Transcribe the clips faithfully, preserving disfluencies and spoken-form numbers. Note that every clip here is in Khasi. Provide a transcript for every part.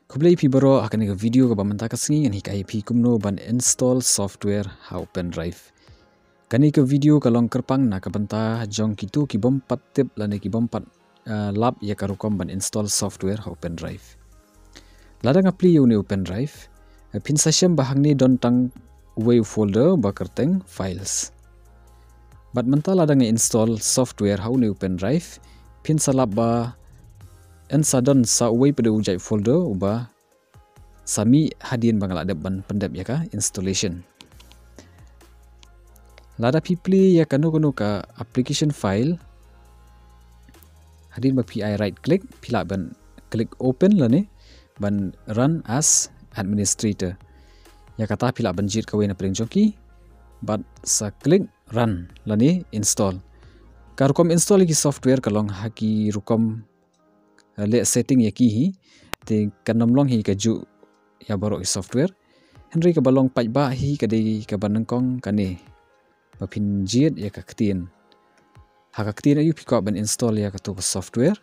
Khublei phi baroh, ha kane ka video kaba mynta ka sngi ngan hikai phi kumno ban install software ha u pen drive. Kane ka video ka long kyrpang na ka bynta jong kito ki bym pat tip lane ki bym pat, ah, lap ïa ka rukom ban install software ha u pen drive. Lada nga plie ïa une u pen drive, eh, phin sa shem ba hangne don tang uwei u folder ba kyrteng files. Bad mynta lada nga install software ha une u pen drive, phin sa lap ba yn sa don sa uwei pat u jait folder uba sa mih hadien ba nga la dep ban pyndep ïa ka installation. Lada phi plie ïa kano kano ka application file, hadien ba phi ai right click, phi lah ban click open lane ban run as administrator. Ïa kata phi lah ban jied kawei na pdeng jong ki bad sa click run lane install. Ka rukom install ïa ki software ka long ha ki rukom, eh, leh setting ïa ki hi. Te kan ym long hi kajuh ïa baroh ki software. Hynrei kaba long paidbah hi ka dei kaba nyngkong kane, ba phin jied ïa ka ktien. Ha ka ktien aïu phi kwah ban install ïa kato ka software.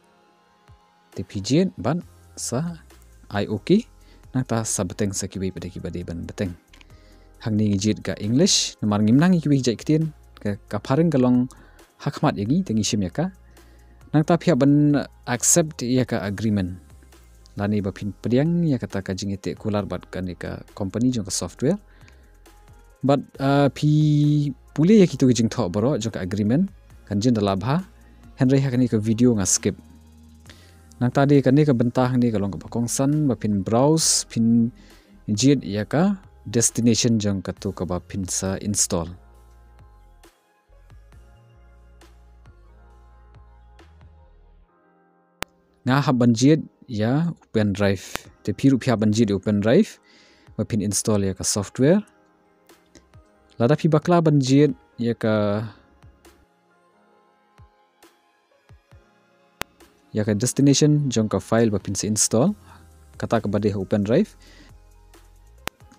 Te phi jied bad sa ai okay. Nangta sa bteng sa kiwei pat de kiba dei ban bteng. Hangne ngi jied ka English, namar ngim nang ïa kiwei ki jait ktien, ka, ka phareng ka long ha khmat ïa ngi, te ngi shim ïa ka. Nangta phi hap ban accept ïa ka agreement lane ba phin pdiang ïa kata ka jingïateh kular bad kane ka company jong ka software. Bad, ah, phi pule ïa kito ki jingthoh baroh jong ka agreement, kan jin da lah bha, hynrei ha kane ka video nga skip. Nangta de kane ka bynta hangne ka long kaba kongsan, ba phin browse, phin jied ïa ka destination jong kato kaba phin sa install. Nga hap ban jied ïa u pen drive. Te phi ruh phi hap ban jied ïa u pen drive ba phin install ïa ka software. Lada phi bakla ban jied ïa ka, ïa ka destination jong ka file ba phin sa install, kata kaba dei ha u pen drive,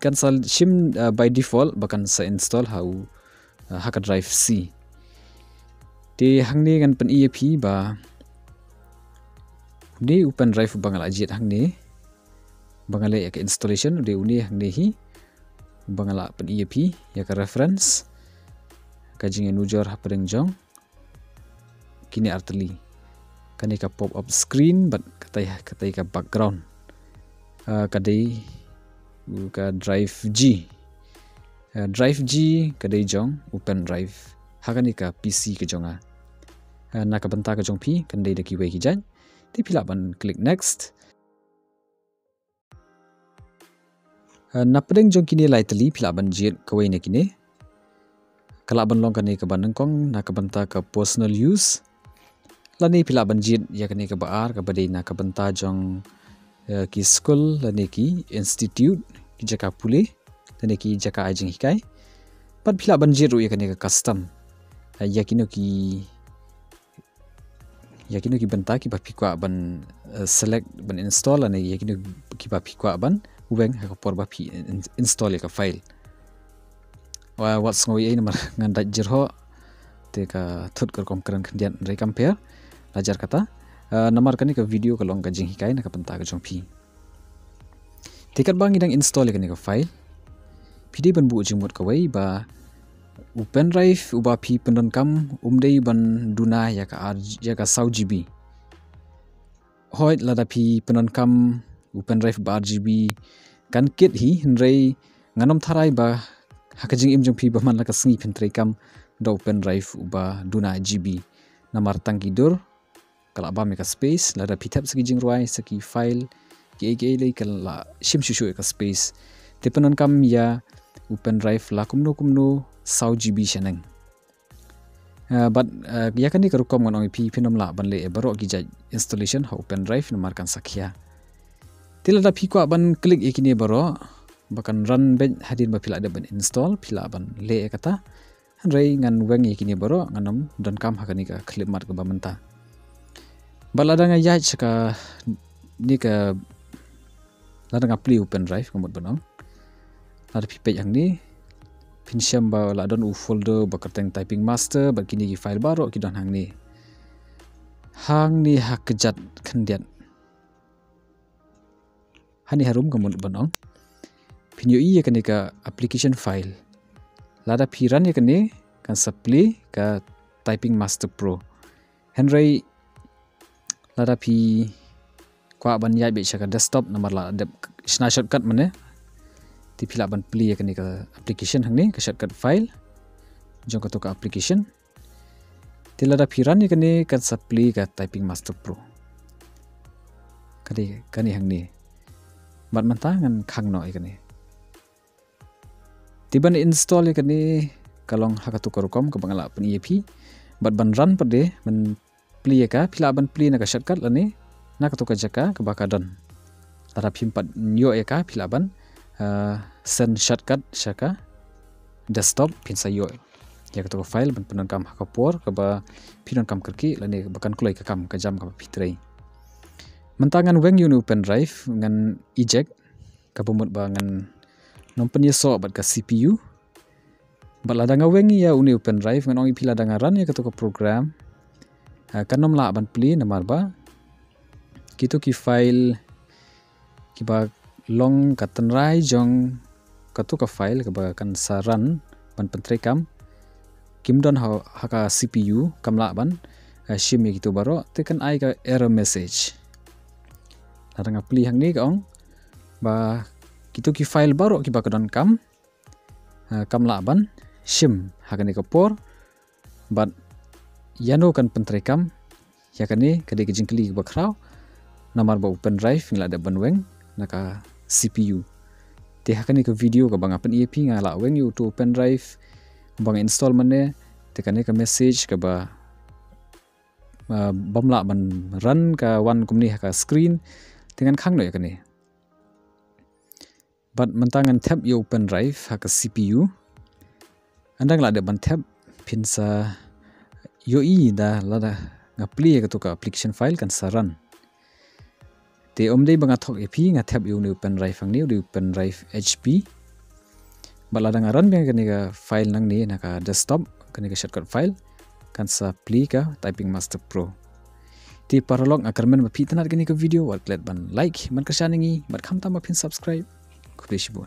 kan sa shim, uh, by default ba kan sa install ha u, uh, ha ka drive C. Te hangne ngan pyni ïa phi ba une u pen drive ba nga la jied hangne ba nga leh ïa ka installation, u dei une hangne hi ba nga la pyni ïa phi ïa ka reference, ka jingïanujor hapdeng jong kine artylli. Kane ka pop up screen bad katai, katai ka background, ah, ka dei, uh, ka drive G. Ah, drive G ka dei jong u pen drive ha kane ka P C ka jong nga. Ah, na ka bynta ka jong phi kan dei da kiwei ki jait. Te phi lah ban click next. Ah, na pdeng jong kine lai tylli phi lah ban jied kawei na kine. Ka lah ban long kane kaba nyngkong na ka bynta ka personal use. Lane phi lah ban jied ïa kane kaba ar kaba dei na ka bynta jong, eh, ki skul lane ki institute, ki jaka pule lane ki jaka ai jinghikai. Bad phi lah ban jied ruh ïa kane ka custom. Eh, ïa kino ki ïa kino ki bynta kiba phi kwah ban, eh, select ban install lane ïa kino kiba phi kwah ban weng ha ka por ba phi in-, install ïa ka file. Wa-, wat sngew ei ei namar ngan dait jyrhoh te ka thut ka rukom kren khyndiat hynrei kam pher. La jar kata, eh, namar kane ka video ka long ka jinghikai na ka bynta ka jong phi. Te katba ngi dang install ïa kane ka file, phi dei ban buh jingmut kawei ba u pen drive uba phi pyndonkam um dei ban duna ïa ka ar, ïa ka saw G B. Hooid lada phi pyndonkam u pen drive ba ar G B kan kit hi, hynrei ngan ym tharai ba ha ka jingim jong phi ba man la ka sngi phin treikam da u pen drive uba duna G B. Namar tang ki dur ka la bam ïa ka space, lada phi thep sa ki jingrwai, sa ki file, kiei kiei lei ka la shim shuh shuh ïa ka space. Te pyndonkam ïa u pen drive la kumno kumno saw G B shaneng. Ah, bad, ah, ïa kane ka rukom ngan ong ïa phi, phin ym lah ban leh ïa baroh ki jait installation ha u pen drive namar kan sa khia. Te lada phi kwah ban click ïa kine baroh ba kan run beit hadien ba phi la dep ban install, phi lah ban leh ïa kata. Hynrei ngan weng ïa kine baroh, ngan ym donkam ha kane ka khyllipmat kaba mynta. Bad lada nga ïaid sha kane ka, lada nga plie u pen drive, ka mut ban ong, lada phi peit hangne phin shem ba la don u folder ba kyrteng typing master bad kine ki file baroh ki don hangne. Hangne ha kjat khyndiat. Hangne harum ka mut ban ong, phin ïohi ïa kane ka application file. Lada phi run ïa kane kan sa plie ka Typing Master Pro. Hynrei lada phi kwah ban ïaid beit sha ka desktop namar la dep shna shortcut mynne, te phi lah ban plie ïa kane ka application hangne, ka shortcut file jong kato ka application. Te lada phi run ïa kane kan sa plie ka Typing Master Pro. Kane, kane hangne. Bad mynta ngan khang noh ïa kane. Te ban install ïa kane ka long ha kato ka rukom kaba nga la pyni ïa phi. Bad ban run pat de, ban plie ïa ka, phi lah ban plie na ka shortcut lane na kato ka jaka kaba ka don. Lada phim pat ïoh ïa ka, phi lah ban, ah, send shortcut sha ka desktop, phin sa ïoh ïa kato ka file ban pyndonkam ha ka por kaba phi donkam kyrkieh lane ba kan kloi ka kam ka jam kaba phi trei. Mynta ngan weng ïa une u pen drive, ngan eject, kaba mut ba ngan nym pynïasoh bad ka C P U. Bad lada nga weng ïa une u pen drive, ngan ong ïa phi lada nga run ïa kato ka program, ah, kan nym lah ban plie namar ba kito ki file kiba long ka tynrai jong kato ka file kaba kan sa run ban pyntreikam kim don ha, ha ka C P U, kam lah ban, eh, shim ïa kito baroh, te kan ai ka error message. Lada nga plie hangne ka ong ba kito ki file baroh kiba ka donkam, eh, kam lah ban shim ha kane ka por. Bad ïano kan pyntreikam ïa kane, ka dei ka jingkylli kaba khraw. Namar ba u pen drive ngi la dep ban weng na ka C P U. Te ha kane ka video kaba nga pyni ïa phi, nga la weng ïa uto u pen drive ba nga install mynne. Te kane ka message kaba, ah, bym lah ban run ka wan kumne ha ka screen. Te ngan khang noh ïa kane. Bad mynta ngan thep ïa u pen drive ha ka C P U. Ynda nga la dep ban thep, phin sa ïohi da lada nga plie ïa kato ka application file kan sa run. Te ym dei ba nga thok ïa phi, nga thep ïa une u pen drive hangne, u dei u pen drive H P. Bad lada nga run biang kane ka file nangne na ka desktop, kane ka shortcut file, kan sa plie ka Typing Master Pro. Te paralok, nga kyrmen ba phi itynnad ïa kane ka video, wat klet ban like, ban kyrshan ïa ngi, bad khamtam ba phin subscribe. Khublei shibun.